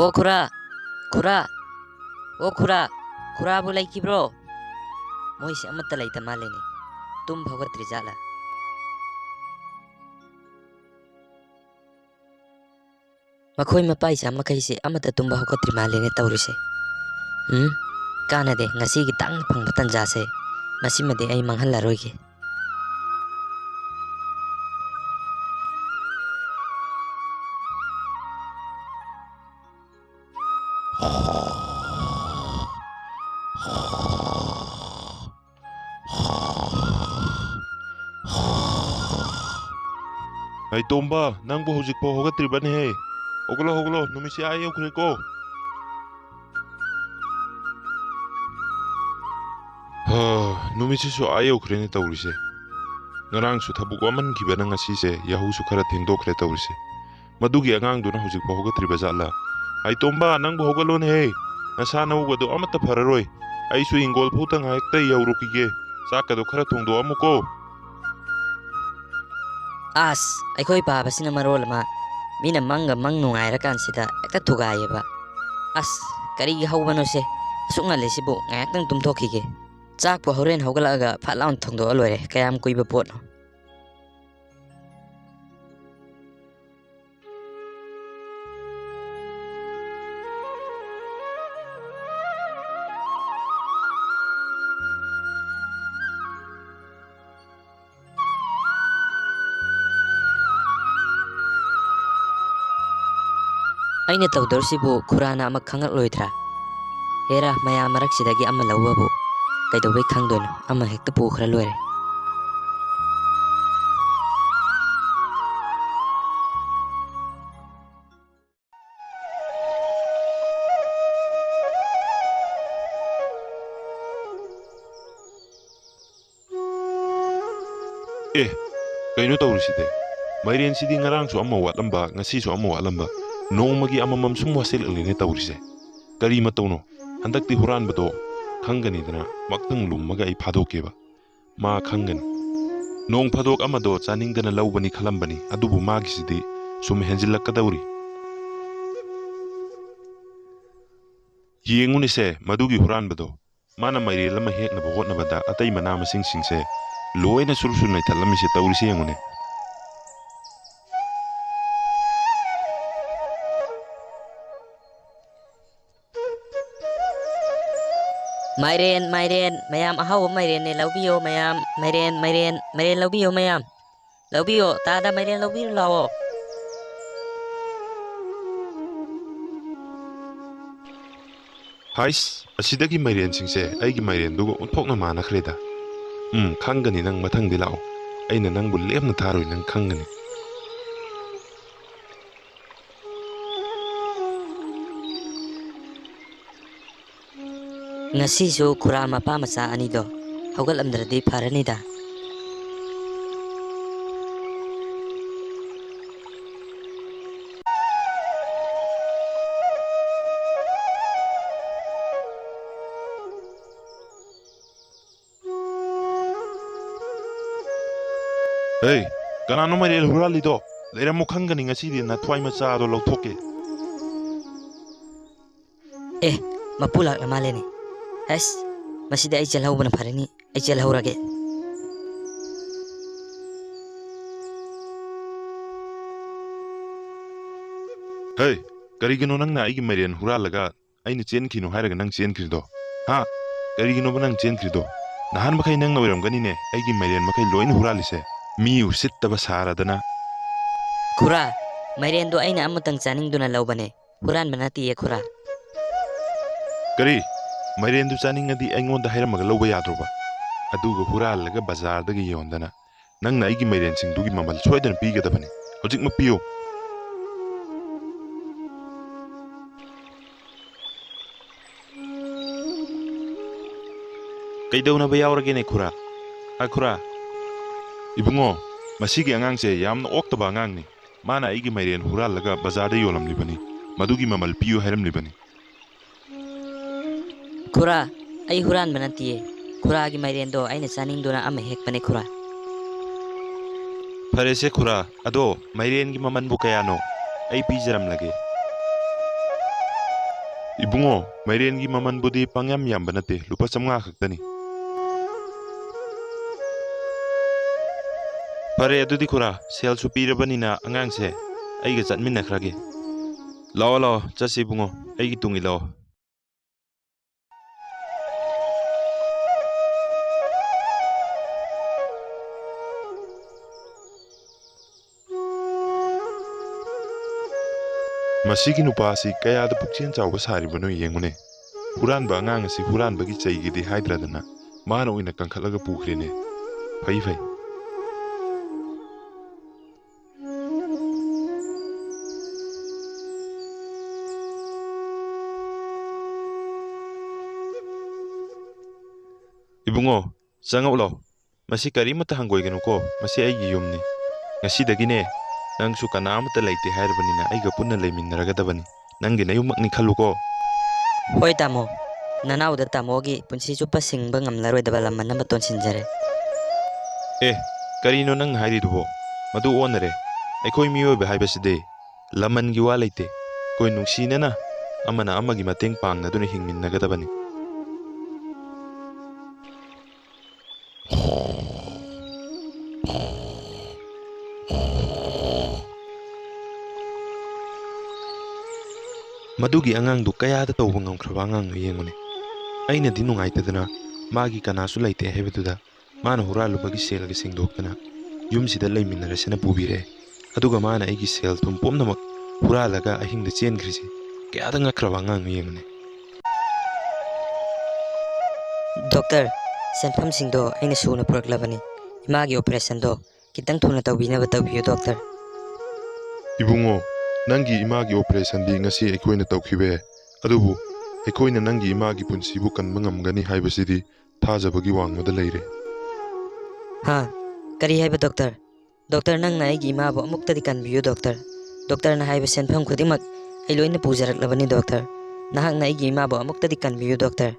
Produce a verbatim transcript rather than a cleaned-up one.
ꯑꯣ ꯈꯨꯔꯥ, ꯈꯨꯔꯥ, ꯑꯣ ꯈꯨꯔꯥ, ꯈꯨꯔꯥꯕꯨ ꯂꯩꯈꯤꯕ꯭ꯔꯣ? ꯃꯣꯏꯁꯦ ꯑꯃꯠꯇ ꯂꯩꯇ ꯃꯥꯜꯂꯦꯅꯦ꯫ ꯇꯨꯝꯕ ꯍꯧꯒꯠꯇ꯭ꯔꯤ ꯖꯥꯠꯂꯥ? ꯃꯈꯣꯏ ꯃꯄꯥ ꯏꯆꯥ ꯃꯈꯩꯁꯦ ꯑꯃꯠꯇ ꯇꯨꯝꯕ ꯍꯧꯒꯠꯇ꯭ꯔꯤ ꯃꯥꯜꯂꯦꯅꯦ ꯇꯧꯔꯤꯁꯦ꯫ ꯎꯝ, ꯀꯥꯟꯅꯗꯦ, ꯉꯁꯤꯒꯤ ꯇꯥꯡꯅ ꯐꯪꯕ ꯇꯥꯟꯖꯥꯁꯦ, ꯃꯁꯤꯃꯗꯤ ꯑꯩ ꯃꯥꯡꯍꯜꯂꯔꯣꯏꯒꯦ꯫ ꯍꯩ ꯇꯣꯝꯕ, ꯅꯪꯕꯨ ꯍꯧꯖꯤꯛꯐꯥꯎ ꯍꯧꯒꯠꯇ꯭ꯔꯤꯕꯅꯦꯍꯦ꯫ ꯍꯧꯒꯠꯂꯣ, ꯍꯧꯒꯠꯂꯣ, ꯅꯨꯃꯤꯠꯁꯦ ꯑꯥ ꯌꯧꯈ꯭ꯔꯦꯀꯣ꯫ ꯍꯥ, ꯅꯨꯃꯤꯠꯁꯤꯁꯨ ꯑꯥ ꯌꯧꯈ꯭ꯔꯦꯅꯦ ꯇꯧꯔꯤꯁꯦ꯫ ꯉꯔꯥꯡꯁꯨ ꯊꯕꯛ ꯋꯥꯃꯟꯈꯤꯕꯅ ꯉꯁꯤꯁꯦ ꯌꯥꯍꯧꯁꯨ ꯈꯔ ꯊꯦꯡꯗꯣꯛꯈ꯭ꯔꯦ ꯇꯧꯔꯤꯁꯦ꯫ ꯃꯗꯨꯒꯤ ꯑꯉꯥꯡꯗꯨꯅ ꯍꯧꯖꯤꯛꯐꯥꯎ ꯍꯧꯒꯠꯇ꯭ꯔꯤꯕ ꯖꯥꯠꯂꯥ? ꯍꯩ ꯇꯣꯝꯕ, ꯅꯪꯕꯨ ꯍꯧꯒꯠꯂꯣꯅꯦꯍꯦ꯫ ꯅꯁꯥ ꯅꯎꯒꯗꯣ ꯑꯃꯠꯇ ꯐꯔꯔꯣꯏ꯫ ꯑꯩꯁꯨ ꯍꯤꯡꯒꯣꯜ ꯐꯥꯎꯇ ꯉꯥꯏꯍꯥꯛꯇ ꯌꯧꯔꯨꯈꯤꯒꯦ꯫ ꯆꯥꯛꯀꯗꯣ ꯈꯔ ꯊꯣꯡꯗꯣꯛꯑꯝꯃꯨꯀꯣ꯫ ꯑꯁ, ꯑꯩꯈꯣꯏ ꯄꯥꯕꯁꯤꯅ ꯃꯔꯣꯜ ꯑꯃ, ꯃꯤꯅ ꯃꯪꯒ ꯃꯪ ꯅꯨꯡꯉꯥꯏꯔꯀꯥꯟꯁꯤꯗ ꯍꯦꯛꯇ ꯊꯨꯒꯥꯏꯌꯦꯕ꯫ ꯑꯁ, ꯀꯔꯤꯒꯤ ꯍꯧꯕꯅꯣꯁꯦ? ꯑꯁꯨꯛ ꯉꯜꯂꯤꯁꯤꯕꯨ ꯉꯥꯏꯍꯥꯛꯇꯪ ꯇꯨꯝꯊꯣꯛꯈꯤꯒꯦ꯫ ꯆꯥꯛꯄꯨ ꯍꯣꯔꯦꯟ ꯍꯧꯒꯠꯂꯛꯑꯒ ꯐꯠ ꯂꯥꯎꯅ ꯊꯣꯡꯗꯣꯛꯑ ꯂꯣꯏꯔꯦ, ꯀꯌꯥꯝ ꯀꯨꯏꯕ ꯄꯣꯠꯅꯣ? ꯑꯩꯅ ꯇꯧꯗꯧꯔꯤꯁꯤꯕꯨ ꯈꯨꯔꯥꯅ ꯑꯃ ꯈꯪꯉꯛꯂꯣꯏꯗ꯭ꯔꯥ? ꯍꯦꯔꯥ, ꯃꯌꯥꯝ ꯃꯔꯛꯁꯤꯗꯒꯤ ꯑꯃ ꯂꯧꯕꯕꯨ ꯀꯩꯗꯧꯕꯩ ꯈꯪꯗꯣꯏꯅꯣ? ꯑꯃ ꯍꯦꯛꯇ ꯄꯨꯈ꯭ꯔ ꯂꯣꯏꯔꯦ꯫ ꯑꯦ, ꯀꯩꯅꯣ ꯇꯧꯔꯤꯁꯤꯗꯤ? ꯃꯥꯏꯔꯦꯟꯁꯤꯗꯤ ꯉꯔꯥꯡꯁꯨ ꯑꯃ ꯋꯥꯠꯂꯝꯕ, ꯉꯁꯤꯁꯨ ꯑꯃ ꯋꯥꯠꯂꯝꯕ, ꯅꯣꯡꯃꯒꯤ ꯑꯃꯃꯝ ꯁꯨꯝ ꯋꯥꯠꯁꯤꯜꯂꯛꯂꯦꯅꯦ ꯇꯧꯔꯤꯁꯦ꯫ ꯀꯔꯤ ꯃꯇꯧꯅꯣ? ꯍꯟꯗꯛꯇꯤ ꯍꯨꯔꯥꯟꯕꯗꯣ ꯈꯪꯒꯅꯤꯗꯅ, ꯃꯛꯇꯪ ꯂꯨꯝꯃꯒ ꯑꯩ ꯐꯥꯗꯣꯛꯀꯦꯕ꯫ ꯃꯥ ꯈꯪꯒꯅꯤ꯫ ꯅꯣꯡ ꯐꯥꯗꯣꯛ ꯑꯃꯗꯣ ꯆꯥꯅꯤꯡꯗꯅ ꯂꯧꯕꯅꯤ ꯈꯜꯂꯝꯕꯅꯤ, ꯑꯗꯨꯕꯨ ꯃꯥꯒꯤꯁꯤꯗꯤ ꯁꯨꯝ ꯍꯦꯟꯖꯤꯜꯂꯛꯀꯗꯧꯔꯤ꯫ ꯌꯦꯡꯉꯨꯅꯦꯁꯦ, ꯃꯗꯨꯒꯤ ꯍꯨꯔꯥꯟꯕꯗꯣ꯫ ꯃꯥꯅ ꯃꯥꯏꯔꯦꯜ ꯑꯃ ꯍꯦꯛꯅꯕ ꯍꯣꯠꯅꯕꯗ ꯑꯇꯩ ꯃꯅꯥ ꯃꯁꯤꯡꯁꯤꯡꯁꯦ ꯂꯣꯏꯅ ꯁꯨꯔ ꯁꯨꯔ ꯅꯩꯊꯠꯂꯝꯃꯤꯁꯦ ꯇꯧꯔꯤꯁꯦ ꯌꯦꯡꯉꯨꯅꯦ꯫ ꯃꯥꯏꯔꯦꯟ, ꯃꯥꯏꯔꯦꯟ, ꯃꯌꯥꯝ ꯑꯍꯥꯎꯕ ꯃꯥꯏꯔꯦꯟꯅꯦ, ꯂꯧꯕꯤꯌꯣ ꯃꯌꯥꯝ꯫ ꯃꯥꯏꯔꯦꯟ, ꯃꯥꯏꯔꯦꯟ, ꯃꯥꯏꯔꯦꯟ ꯂꯧꯕꯤꯌꯣ ꯃꯌꯥꯝ꯫ ꯂꯧꯕꯤꯌꯣ, ꯇꯥꯗ ꯃꯥꯏꯔꯦꯟ ꯂꯧꯕꯤꯔꯨ ꯂꯥꯛꯑꯣ꯫ ꯍꯥꯏꯁ, ꯑꯁꯤꯗꯒꯤ ꯃꯥꯏꯔꯦꯟꯁꯤꯡꯁꯦ ꯑꯩꯒꯤ ꯃꯥꯏꯔꯦꯟꯗꯨꯒ ꯑꯣꯟꯊꯣꯛꯅ ꯃꯥꯟꯅꯈ꯭ꯔꯦꯗ꯫ ꯎꯝ, ꯈꯪꯒꯅꯤ ꯅꯪ, ꯃꯊꯪꯗꯤ ꯂꯥꯛꯑꯣ꯫ ꯑꯩꯅ ꯅꯪꯕꯨ ꯂꯦꯝꯅ ꯊꯥꯔꯣꯏ, ꯅꯪ ꯈꯪꯒꯅꯤ꯫ ꯉꯁꯤꯁꯨ ꯈꯨꯔꯥ ꯃꯄꯥ ꯃꯆꯥ ꯑꯅꯤꯗꯣ ꯍꯧꯒꯠꯂꯝꯗ꯭ꯔꯗꯤ ꯐꯔꯅꯤꯗ꯫ ꯍꯦ, ꯀꯅꯥꯅꯣ ꯃꯥꯏꯔꯦꯟ ꯍꯨꯔꯥꯜꯂꯤꯗꯣ? ꯂꯩꯔꯝꯃꯨ ꯈꯪꯒꯅꯤ, ꯉꯁꯤꯗꯤ ꯅꯊ꯭ꯋꯥꯏ ꯃꯆꯥꯗꯣ ꯂꯧꯊꯣꯛꯀꯦ꯫ ꯑꯦ, ꯃꯄꯨ ꯂꯥꯛꯂ ꯃꯥꯜꯂꯦꯅꯦ꯫ ꯑꯁ, ꯃꯁꯤꯗꯤ ꯑꯩ ꯆꯦꯜꯍꯧꯕꯅ ꯐꯔꯅꯤ꯫ ꯑꯩ ꯆꯦꯜꯍꯧꯔꯒꯦ꯫ ꯍꯦ, ꯀꯔꯤꯒꯤꯅꯣ ꯅꯪꯅ ꯑꯩꯒꯤ ꯃꯥꯏꯔꯦꯟ ꯍꯨꯔꯥꯜꯂꯒ ꯑꯩꯅ ꯆꯦꯟꯈꯤꯅꯨ ꯍꯥꯏꯔꯒ ꯅꯪ ꯆꯦꯟꯈ꯭ꯔꯤꯗꯣ? ꯍꯥ? ꯀꯔꯤꯒꯤꯅꯣꯕ ꯅꯪ ꯆꯦꯟꯈ꯭ꯔꯤꯗꯣ? ꯅꯍꯥꯟ ꯃꯈꯩ ꯅꯪꯅ ꯑꯣꯏꯔꯝꯒꯅꯤꯅꯦ ꯑꯩꯒꯤ ꯃꯥꯏꯔꯦꯟ ꯃꯈꯩ ꯂꯣꯏꯅ ꯍꯨꯔꯥꯜꯂꯤꯁꯦ꯫ ꯃꯤ ꯎꯁꯤꯠꯇꯕ ꯁꯥꯔꯗꯅ꯫ ꯈꯨꯔꯥ, ꯃꯥꯏꯔꯦꯟꯗꯣ ꯑꯩꯅ ꯑꯃꯇꯪ ꯆꯥꯅꯤꯡꯗꯨꯅ ꯂꯧꯕꯅꯦ꯫ ꯍꯨꯔꯥꯟꯕ ꯅꯠꯇꯤꯌꯦ, ꯈꯨꯔꯥ꯫ ꯀꯔꯤ? ꯃꯥꯏꯔꯦꯟꯗꯨ ꯆꯥꯅꯤꯡꯉꯗꯤ ꯑꯩꯉꯣꯟꯗ ꯍꯥꯏꯔꯝꯃꯒ ꯂꯧꯕ ꯌꯥꯗ꯭ꯔꯣꯕ? ꯑꯗꯨꯒ ꯍꯨꯔꯥꯜꯂꯒ ꯕꯖꯥꯔꯗꯒꯤ ꯌꯣꯟꯗꯅ꯫ ꯅꯪꯅ ꯑꯩꯒꯤ ꯃꯥꯏꯔꯦꯟꯁꯤꯡꯗꯨꯒꯤ ꯃꯃꯜ ꯁꯣꯏꯗꯅ ꯄꯤꯒꯗꯕꯅꯤ꯫ ꯍꯧꯖꯤꯛꯃꯛ ꯄꯤꯌꯨ꯫ ꯀꯩꯗꯧꯅꯕ ꯌꯥꯎꯔꯒꯦꯅꯦ, ꯈꯨꯔꯥ? ꯍꯥ, ꯈꯨꯔꯥ? ꯏꯕꯨꯡꯉꯣ, ꯃꯁꯤꯒꯤ ꯑꯉꯥꯡꯁꯦ ꯌꯥꯝꯅ ꯑꯣꯛꯇꯕ ꯑꯉꯥꯡꯅꯤ꯫ ꯃꯥꯅ ꯑꯩꯒꯤ ꯃꯥꯏꯔꯦꯟ ꯍꯨꯔꯥꯜꯂꯒ ꯕꯖꯥꯔꯗ ꯌꯣꯜꯂꯝꯂꯤꯕꯅꯤ꯫ ꯃꯗꯨꯒꯤ ꯃꯃꯜ ꯄꯤꯌꯨ ꯍꯥꯏꯔꯝꯂꯤꯕꯅꯤ꯫ ꯈꯨꯔꯥ, ꯑꯩ ꯍꯨꯔꯥꯟꯕ ꯅꯠꯇꯤꯌꯦ꯫ ꯈꯨꯔꯥꯒꯤ ꯃꯥꯏꯔꯦꯟꯗꯣ ꯑꯩꯅ ꯆꯥꯅꯤꯡꯗꯨꯅ ꯑꯃ ꯍꯦꯛꯄꯅꯦ, ꯈꯨꯔꯥ꯫ ꯐꯔꯦꯁꯦ, ꯈꯨꯔꯥ꯫ ꯑꯗꯣ ꯃꯥꯏꯔꯦꯟꯒꯤ ꯃꯃꯜꯕꯨ ꯀꯌꯥꯅꯣ? ꯑꯩ ꯄꯤꯖꯔꯝꯂꯒꯦ꯫ ꯏꯕꯨꯡꯉꯣ, ꯃꯥꯏꯔꯦꯟꯒꯤ ꯃꯃꯜꯕꯨꯗꯤ ꯄꯪꯌꯥꯝ ꯌꯥꯝꯕ ꯅꯠꯇꯦ, ꯂꯨꯄꯥ ꯆꯥꯝꯃꯉꯥ ꯈꯛꯇꯅꯤ꯫ ꯐꯔꯦ, ꯑꯗꯨꯗꯤ ꯈꯨꯔꯥ, ꯁꯦꯜꯁꯨ ꯄꯤꯔꯕꯅꯤꯅ ꯑꯉꯥꯡꯁꯦ ꯑꯩꯒ ꯆꯠꯃꯤꯟꯅꯈ꯭ꯔꯒꯦ꯫ ꯂꯥꯛꯑꯣ, ꯂꯥꯛꯑꯣ, ꯆꯠꯁꯤ ꯏꯕꯨꯡꯉꯣ, ꯑꯩꯒꯤ ꯇꯨꯡ ꯏꯜꯂꯛꯑꯣ꯫ ꯃꯁꯤꯒꯤ ꯅꯨꯄꯥꯁꯤ ꯀꯌꯥꯗ ꯄꯨꯛꯆꯦꯜ ꯆꯥꯎꯕ ꯁꯥꯔꯤꯕꯅꯣ ꯌꯦꯡꯉꯨꯅꯦ꯫ ꯍꯨꯔꯥꯟꯕ ꯑꯉꯥꯡ ꯑꯁꯤ ꯍꯨꯔꯥꯟꯕꯒꯤ ꯆꯩꯒꯦꯗꯤ ꯍꯥꯏꯗ꯭ꯔꯗꯅ ꯃꯥꯅ ꯑꯣꯏꯅ ꯀꯟꯈꯠꯂꯒ ꯄꯨꯈ꯭ꯔꯦꯅꯦ꯫ ꯐꯩ, ꯐꯩ꯫ ꯏꯕꯨꯡꯉꯣ, ꯆꯪꯉꯛꯂꯣ꯫ ꯃꯁꯤ ꯀꯔꯤꯃꯠꯇ ꯍꯪꯒꯣꯏꯒꯅꯨꯀꯣ, ꯃꯁꯤ ꯑꯩꯒꯤ ꯌꯨꯝꯅꯤ꯫ ꯉꯁꯤꯗꯒꯤꯅꯦ, ꯅꯪꯁꯨ ꯀꯅꯥ ꯑꯃꯠꯇ ꯂꯩꯇꯦ ꯍꯥꯏꯔꯕꯅꯤꯅ ꯑꯩꯒ ꯄꯨꯟꯅ ꯂꯩꯃꯤꯟꯅꯔꯒꯗꯕꯅꯤ꯫ ꯅꯪꯒꯤ ꯅꯌꯨꯝꯃꯛꯅꯤ ꯈꯜꯂꯨꯀꯣ꯫ ꯍꯣꯏ ꯇꯥꯃꯣ, ꯅꯅꯥꯎꯗ ꯇꯥꯃꯣꯒꯤ ꯄꯨꯟꯁꯤ ꯆꯨꯞꯄ ꯁꯤꯡꯕ ꯉꯝꯂꯔꯣꯏꯗꯕ ꯂꯃꯟ ꯑꯃ ꯇꯣꯟꯁꯤꯟꯖꯔꯦ꯫ ꯑꯦ, ꯀꯔꯤꯅꯣ ꯅꯪ ꯍꯥꯏꯔꯤꯗꯨꯕꯣ? ꯃꯗꯨ ꯑꯣꯟꯅꯔꯦ꯫ ꯑꯩꯈꯣꯏ ꯃꯤꯑꯣꯏꯕ ꯍꯥꯏꯕꯁꯤꯗꯤ ꯂꯃꯟꯒꯤ ꯋꯥ ꯂꯩꯇꯦ꯫ ꯑꯩꯈꯣꯏ ꯅꯨꯡꯁꯤꯅꯅ ꯑꯃꯅ ꯑꯃꯒꯤ ꯃꯇꯦꯡ ꯄꯥꯡꯅꯗꯨꯅ ꯍꯤꯡꯃꯤꯟꯅꯒꯗꯕꯅꯤ꯫ ꯃꯗꯨꯒꯤ ꯑꯉꯥꯡꯗꯨ ꯀꯌꯥꯗ ꯇꯧꯕ ꯉꯝꯈ꯭ꯔꯕ ꯑꯉꯥꯡꯅꯣ ꯌꯦꯡꯉꯨꯅꯦ꯫ ꯑꯩꯅꯗꯤ ꯅꯨꯡꯉꯥꯏꯇꯗꯅ ꯃꯥꯒꯤ ꯀꯅꯥꯁꯨ ꯂꯩꯇꯦ ꯍꯥꯏꯕꯗꯨꯗ ꯃꯥꯅ ꯍꯨꯔꯥꯜꯂꯨꯕꯒꯤ ꯁꯦꯜꯒ ꯁꯦꯡꯗꯣꯛꯇꯅ ꯌꯨꯝꯁꯤꯗ ꯂꯩꯃꯤꯟꯅꯔꯁꯦꯅ ꯄꯨꯕꯤꯔꯛꯑꯦ꯫ ꯑꯗꯨꯒ ꯃꯥꯅ ꯑꯩꯒꯤ ꯁꯦꯜ ꯊꯨꯝ ꯄꯨꯝꯅꯃꯛ ꯍꯨꯔꯥꯜꯂꯒ ꯑꯍꯤꯡꯗ ꯆꯦꯟꯈ꯭ꯔꯤꯁꯦ ꯀꯌꯥꯗ ꯉꯛꯈ꯭ꯔꯕ ꯑꯉꯥꯡꯅꯣ ꯌꯦꯡꯉꯨꯅꯦ꯫ ꯗꯣꯛꯇꯔ, ꯁꯦꯟꯐꯝꯁꯤꯡꯗꯣ ꯑꯩꯅ ꯁꯨꯅ ꯄꯨꯔꯛꯂꯕꯅꯤ꯫ ꯏꯃꯥꯒꯤ ꯑꯣꯄꯔꯦꯁꯟꯗꯣ ꯈꯤꯇꯪ ꯊꯨꯅ ꯇꯧꯕꯤꯅꯕ ꯇꯧꯕꯤꯌꯨ, ꯗꯣꯛꯇꯔ꯫ ꯏꯕꯨꯡꯉꯣ, ꯅꯪꯒꯤ ꯏꯃꯥꯒꯤ ꯑꯣꯄꯔꯦꯁꯟꯗꯤ ꯉꯁꯤ ꯑꯩꯈꯣꯏꯅ ꯇꯧꯈꯤꯕ ꯌꯥꯏ, ꯑꯗꯨꯕꯨ ꯑꯩꯈꯣꯏꯅ ꯅꯪꯒꯤ ꯏꯃꯥꯒꯤ ꯄꯨꯟꯁꯤꯕꯨ ꯀꯟꯕ ꯉꯝꯒꯅꯤ ꯍꯥꯏꯕꯁꯤꯗꯤ ꯊꯥꯖꯕꯒꯤ ꯋꯥꯡꯃꯗ ꯂꯩꯔꯦ꯫ ꯍꯥ? ꯀꯔꯤ ꯍꯥꯏꯕ, ꯗꯣꯛꯇꯔ? ꯗꯣꯛꯇꯔ, ꯅꯪꯅ ꯑꯩꯒꯤ ꯏꯃꯥꯕꯨ ꯑꯃꯨꯛꯇꯗꯤ ꯀꯟꯕꯤꯌꯨ, ꯗꯣꯛꯇꯔ꯫ ꯗꯣꯛꯇꯔꯅ ꯍꯥꯏꯕ ꯁꯦꯟꯐꯝ ꯈꯨꯗꯤꯡꯃꯛ ꯑꯩ ꯂꯣꯏꯅ ꯄꯨꯖꯔꯛꯂꯕꯅꯤ, ꯗꯣꯛꯇꯔ꯫ ꯅꯍꯥꯛꯅ ꯑꯩꯒꯤ ꯏꯃꯥꯕꯨ ꯑꯃꯨꯛꯇꯗꯤ ꯀꯟꯕꯤꯌꯨ, ꯗꯣꯛꯇꯔ꯫